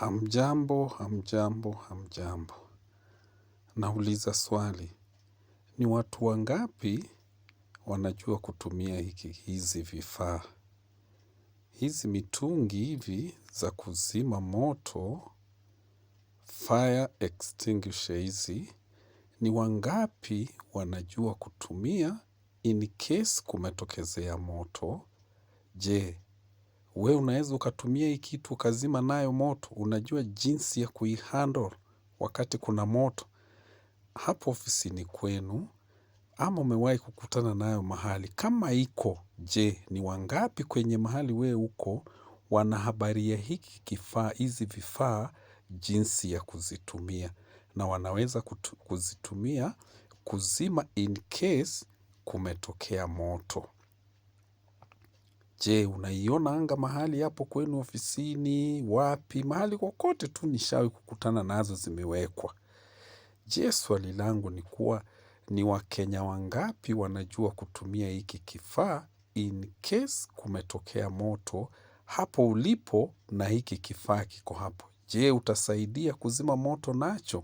Hamjambo, hamjambo, hamjambo. Nauliza swali. Ni watu wangapi wanajua kutumia hiki hizi vifaa? Hizi mitungi hivi za kuzima moto, fire extinguisher hizi, ni wangapi wanajua kutumia in case kumetokezea moto? Je, we unaweza ukatumia hii kitu ukazima nayo moto? Unajua jinsi ya kuihandle wakati kuna moto? Hapo ofisini kwenu ama umewahi kukutana nayo mahali kama iko, je, ni wangapi kwenye mahali we uko wana habari ya hiki kifaa, hizi vifaa jinsi ya kuzitumia na wanaweza kuzitumia kuzima in case kumetokea moto. Je, unaiona anga mahali hapo kwenu ofisini, wapi, mahali kokote tu nishawahi kukutana nazo zimewekwa. Je, swali langu ni kuwa ni wakenya wangapi wanajua kutumia hiki kifaa in case kumetokea moto hapo ulipo na hiki kifaa kiko hapo. Je, utasaidia kuzima moto nacho?